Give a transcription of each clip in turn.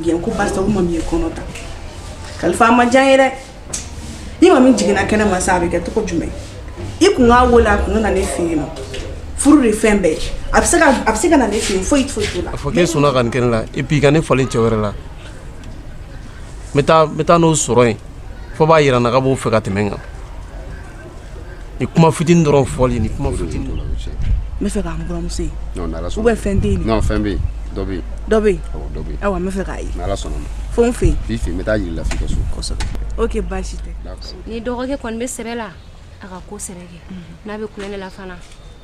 Gɛn ko barisa ko mami ye kɔnɔ ta. Kalifa a ma diya n ye dɛ. Ni mami jiginna kɛnɛ ma sa a bɛ kɛ cogo jumɛn? I kun k'a wele a kun ka na ne fɛ yen nɔ. Furu de fɛn bɛɛ ye. A bɛ se ka na ne fɛ yen foyi foyi t'o la. A fɔ k'e sɔnna ka nin kɛ ne la et puis ka ne falen cɛ wɛrɛ la. N bɛ taa n'o sɔrɔ yen fo b'a yira n na k'a b'o fɛ ka tɛmɛ n kan. Ni kuma fitinin dɔrɔn fɔli ni kuma fitinin dɔrɔn. N bɛ fɛ k'an buramuso ye. Non, n'Ala sɔnna. Ou bien fɛn tɛ yen. Non, fɛn bɛ yen. Dɔ bɛ yen. Dɔ bɛ yen. Awɔ, dɔ bɛ yen. Ayiwa, n bɛ fɛ k'a ye. N'Ala sɔnna ma. Fo n fɛ yen. F'i fɛ yen, n bɛ taa yir'i la f'i ka so. Kosɛbɛ. Ok, baasi tɛ. Ni dɔgɔkɛ kɔni bɛ sɛbɛ la, a ka ko sɛbɛ kɛ. N'a bɛ kulonkɛ la fana,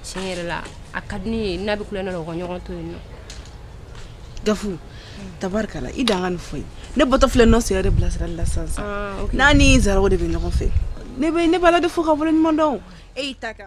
tiɲɛ yɛrɛ la, a ka di ne ye n'a bɛ kulonkɛ la u ka ɲɔgɔn to yen nɔ. Gafu, tabarikala, i dan ka nin fɔ ye. Ne bɔtɔ filɛ nɔ sɛ yɛrɛ bilasirali la sisan sisan. N'a ni Zaraw de bɛ ɲɔgɔn fɛ. Ne bɛ Ala de fo ka waleɲuman dɔn. E y'i ta kɛ.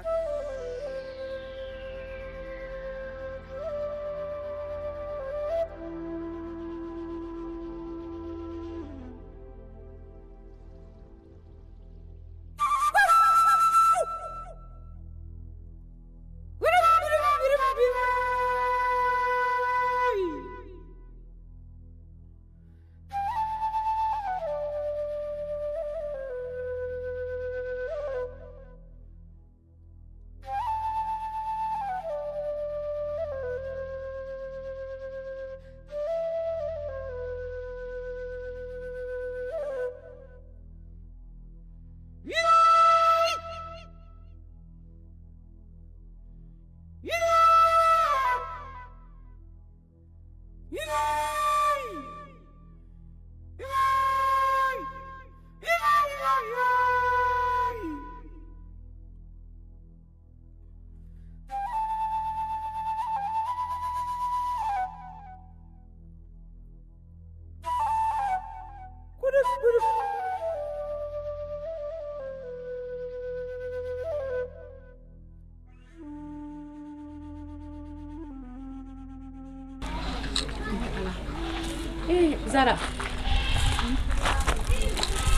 Zara,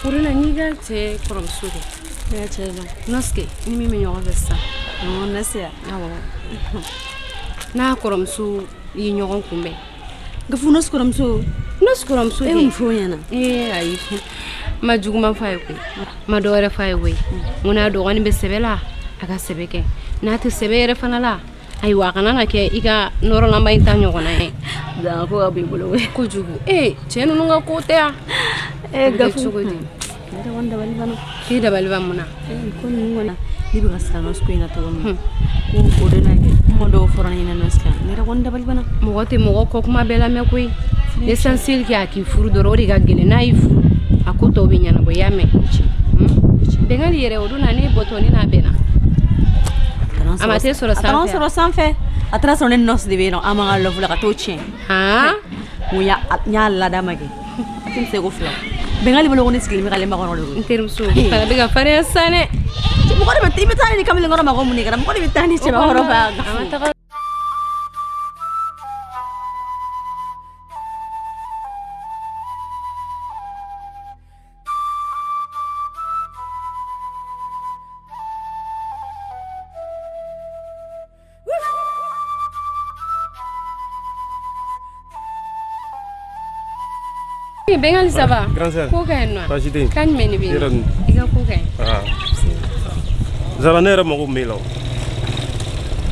o la n'i ka cɛ kɔrɔmuso kɛ. Ne ka cɛ dɔn. Nɔsike ni min bɛ ɲɔgɔn fɛ sisan. Awɔ, Nasi ya. Awɔ. N'a kɔrɔmuso ye ɲɔgɔn kunbɛn. Gafu Nɔsi kɔrɔmuso. Nɔsi kɔrɔmuso E ye mun fɔ o ɲɛna? Ee ayi. N ma juguman f'a ye koyi. N ma dɔ wɛrɛ f'a ye koyi. N ko n'a dɔgɔnin bɛ sɛbɛ la, a ka sɛbɛ kɛ. N'a tɛ sɛbɛ yɛrɛ fana la, ayiwa a kana na kɛ i ka nɔrɔlanba in ta ɲɔgɔnna ye. Zara ko ka bon i bolo koyi. Kojugu. Ee cɛ ninnu ka ko tɛ yan. Ee Gafu. Cogo di? Ne yɛrɛ kɔni dabali banna. K'i dabali ban mun na? Ee ko ninnu kɔni ne bɛ ka siran Nɔsi ko in na cogo min. Ko o de n'a kɛ kuma dɔw fɔra ne ɲɛna Nɔsi kan. Ne yɛrɛ kɔni dabali banna. Mɔgɔ tɛ mɔgɔ kɔ kuma bɛɛ lamɛn koyi. L'essentiel kɛ a k'i furu dɔrɔn o de ka gɛlɛn n'a y'i furu a ko tɔw bɛ ɲɛnabɔ i y'a mɛn. Bɛngali yɛrɛ o don na ne bɔtɔ ne n'a bɛnna. A ma t'e sɔrɔ sanfɛ. A taara sɔrɔ sanfɛ. A taara sɔrɔ ne ni Nɔsi de bɛ yen nɔ an b'an ka love la ka t'o tiɲɛ. Han? N y'a lada ma kɛ. A tɛ se ko fila. Bɛngali bolo ko ne sigilen bɛ k'ale makɔnɔ de koyi. N terimuso fana bɛ ka farinya sisan dɛ. Mɔgɔ de bɛ i bɛ taa ni kamalenkɔrɔ ma ko mun de kɛra mɔgɔ de bɛ taa ni cɛbakɔrɔ fɛ. A ma taga. Bengali ça va? Ko ka ɲi nɔ? Baasi tɛ yen. Kan jumɛn de bɛ yen? I ka ko ka ɲi. Zara ne yɛrɛ mago tun b'e la o.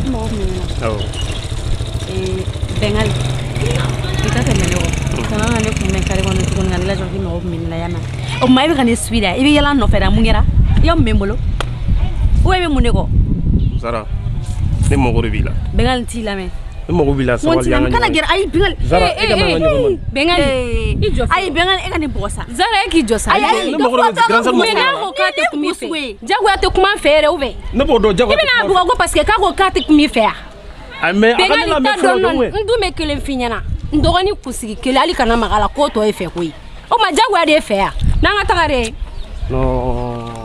N mago tun bɛ ne la. Awɔ. Ee Bengali i ka tɛmɛ ne kɔ. Kana na ne kunbɛn kare kɔnɔ tuguni ka ne lajɔ k'i mago tun bɛ ne la yan nɔ. O tuma e bɛ ka ne suit dɛ i bɛ yɛlɛ an nɔfɛ dɛ mun kɛra? I ka mun bɛ n bolo? Ou e bɛ mun de kɔ? Zara ne mago de b'i la. Bengali n t'i lamɛn. Ne mago b'i la sabali an ka ɲɔgɔn ye. Kana gɛrɛ ayi Bengali. Zara e kana an ka ɲɔgɔn ma. Bengali i jɔ. Ayi Bengali e ka nin bugɔ sa. Zara e k'i jɔ sa. Ayi ayi ne mago de bɛ grand sœur Mais n'a ko k'a tɛ kuma i fɛ. Jagoya tɛ kuma n fɛ yɛrɛ ou bien. Ne b'o dɔn jagoya. I bɛna a bugɔ ko parce que k'a ko k'a tɛ kuma i fɛ yan. Ayi mais a ka ne lamɛn fɔlɔ Bengali ta dɔn n dun bɛ kelen f'i ɲɛna. N dɔgɔnin kunsigi kelen hali kana maga a la k'o tɔ ye fɛ koyi. O ma jagoya de ye fɛ yan. N'an ka taga dɛ. Non.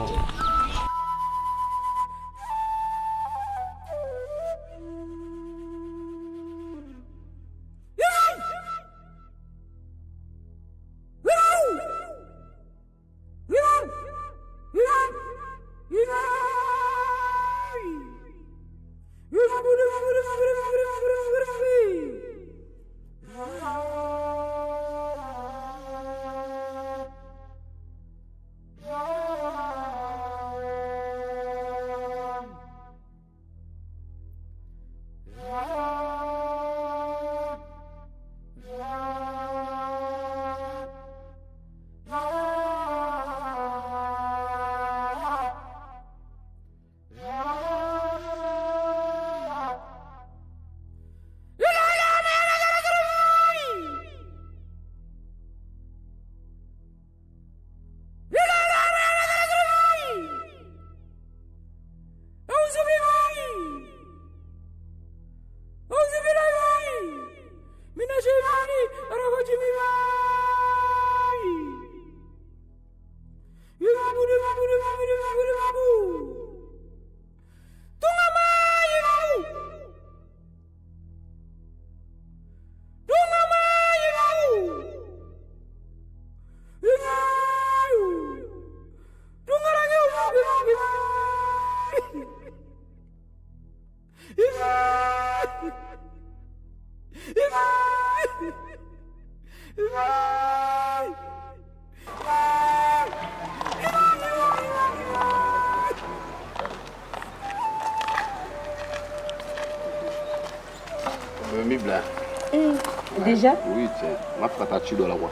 Déjà? Oui, tiens. Ma frère t'a tué dans la voie.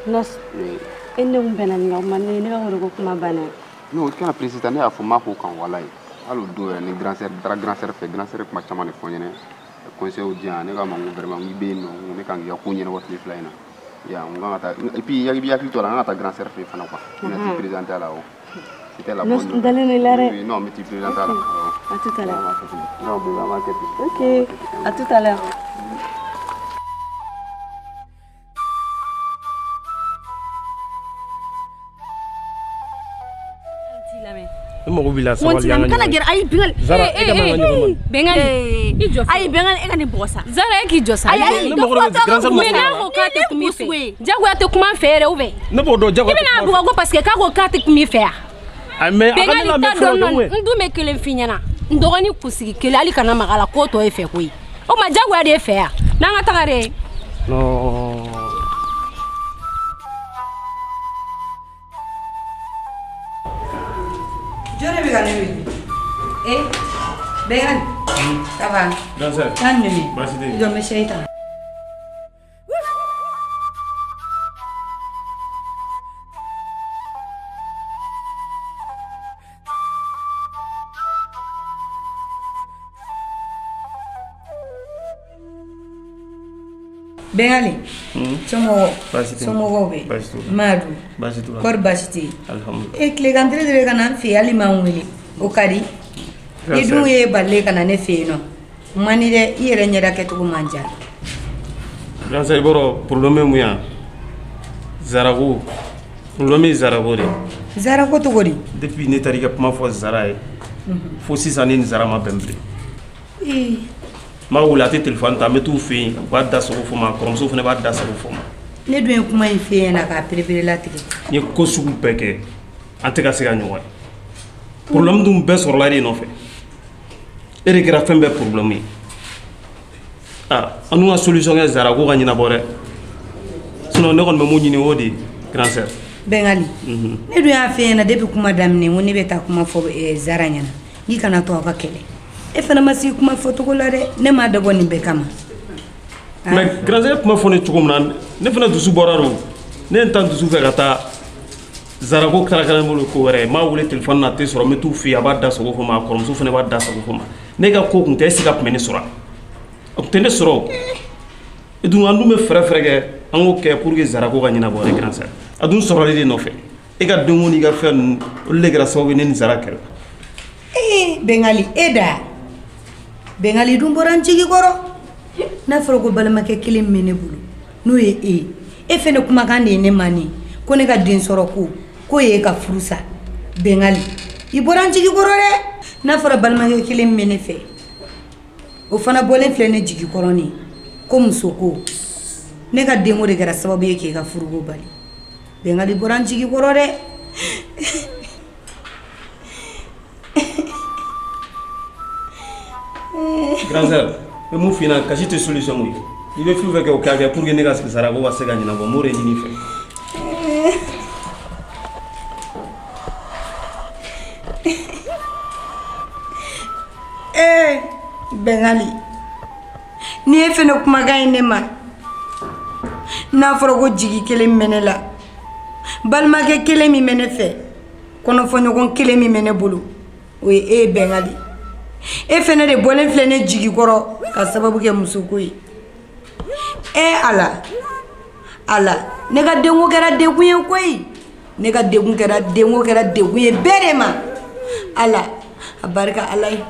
Non. Oui. Et nous, non, quand la présidente a fait ma quand voilà. Alors deux les grands sœurs, grand sœur fait grand sœur comme ça m'a fait conseil au dia, ne ka mangu vraiment ngi be no, ne ka ngi ko nyene wat li fly na. Ya, on va et puis il y a plutôt là, on a ta grand sœur fait fana quoi. On a été présenté là haut. C'était la bonne. Oui, non, mais tu présentes là. À tout à l'heure. Non, OK. À tout à l'heure. Kana gɛrɛ ayi Bengali Bengali i jɔ ayi Bengali e ka nin bugɔ sa Zara e k'i jɔ sa ayi mais n'a ko k'a tɛ kuma i fɛ jagoya tɛ kuma n fɛ yɛrɛ ou bien ne b'o dɔn jagoya i bɛna a bugɔ ko parce que k'a ko k'a tɛ kuma i fɛ yan mais Bengali ta dɔn dɔn n dun bɛ kelen f'i ɲɛna n dɔgɔnin kunsigi kelen hali kana maga a la k'o tɔ ye fɛ koyi o ma jagoya de ye fɛ yan n'an ka taga dɛ non. Jɔn bɛ ka ne wele eh Bengali ça va kan nimi jɔn bɛ sɛ ta Bengali somɔgɔw somɔgɔw bɛ Madu kɔri baasi tɛ yen e tilegan tere de bɛ ka na n fɛ yen hali ma n wele o ka di i dun ye balilen ka na ne fɛ yen nɔ man di dɛ i yɛrɛ ɲɛda kɛcogo man diya. Grand sœur i b'a dɔn problème ye mun ye Zarako problème ye Zarako de ye. Zarako cogo di. Depuis ne taara i ka kuma fɔ Zara ye fo sisan ne ni Zara ma bɛn bilen. N b'a wele a tɛ téléphone ta n bɛ t'u fɛ yen u b'a da sago fɔ ma kɔrɔmuso fana b'a da sago fɔ ma. Ne dun ye kuma in f'e ɲɛna k'a perepere latigɛ. N ye ko sugu bɛɛ kɛ an tɛ ka se ka ɲɔgɔn ye problème dun bɛɛ sɔrɔla e de nɔfɛ e de kɛra fɛn bɛɛ problème ye aa an dun ka solution kɛ Zara ko ka ɲɛnabɔ dɛ sinon ne kɔni bɛ mun ɲini o de ye grand sœur. Bengali ne dun y'a f'e ɲɛna depuis kuma daminɛ n ko ne bɛ taa kuma fɔ Zara ɲɛna n'i kana to aw ka kɛlɛ. E fana ma se kuma fɔcogo la dɛ ne m'a dabɔ nin bɛɛ kama. Mais grand sœur kuma fɔ ne cogo min na ne fana dusu bɔra o ne ye n ta dusu fɛ ka taa Zarako karakara n bolo ko wɛrɛ n b'a wele téléphone na a tɛ sɔrɔ n bɛ t'u fɛ yen a b'a da sago fɔ ma a kɔrɔmuso fana b'a da sago fɔ ma ne ka ko kun tɛ e se ka tun bɛ ne sɔrɔ a kun tɛ ne sɔrɔ o e dun an dun bɛ fɛɛrɛ kɛ an k'o kɛ pour que Zarako ka ɲɛnabɔ dɛ grand sœur a dun sɔrɔli de nɔfɛ e ka denko n'i ka fɛn ninnu olu de kɛra sababu ye ne ni Zara kɛlɛ. Ee Bengali e da. Bengali dun bɔra n jigi kɔrɔ n'a fɔra ko balimakɛ kelen min bɛ ne bolo n'o ye e ye e fɛnɛ kumakan de ye ne ma nin ko ne ka den sɔrɔ ko k'o ye e ka furu sa Bengali i bɔra n jigi kɔrɔ dɛ n'a fɔra balimakɛ kelen min bɛ ne fɛ o fana bɔlen filɛ ne jigi kɔrɔ nin ko muso ko ne ka denko de kɛra sababu ye k'e ka furuko bali Bengali bɔra n jigi kɔrɔ dɛ. Grand sœur, n bɛ mun f'i ɲɛna kasi tɛ solution ye i bɛ fɛn fɛn kɛ o k'a kɛ pour que ne ka Zarako ka se ka ɲɛnabɔ n b'o de ɲini i fɛ. Ee Bengali n'i ye fɛnɛ kumakan ye ne ma n'a fɔra ko jigi kelen min bɛ ne la balimakɛ kelen min bɛ ne fɛ kɔnɔfɔɲɔgɔn kelen min bɛ ne bolo o ye e ye Bengali. E fɛnɛ de bɔlen filɛ ne jigi kɔrɔ ka sababu kɛ musoko ye e Ala Ala ne ka denko kɛra degun ye koyi ne ka degun kɛra denko kɛra degun ye bɛɛ de ma Ala a barika Ala ye.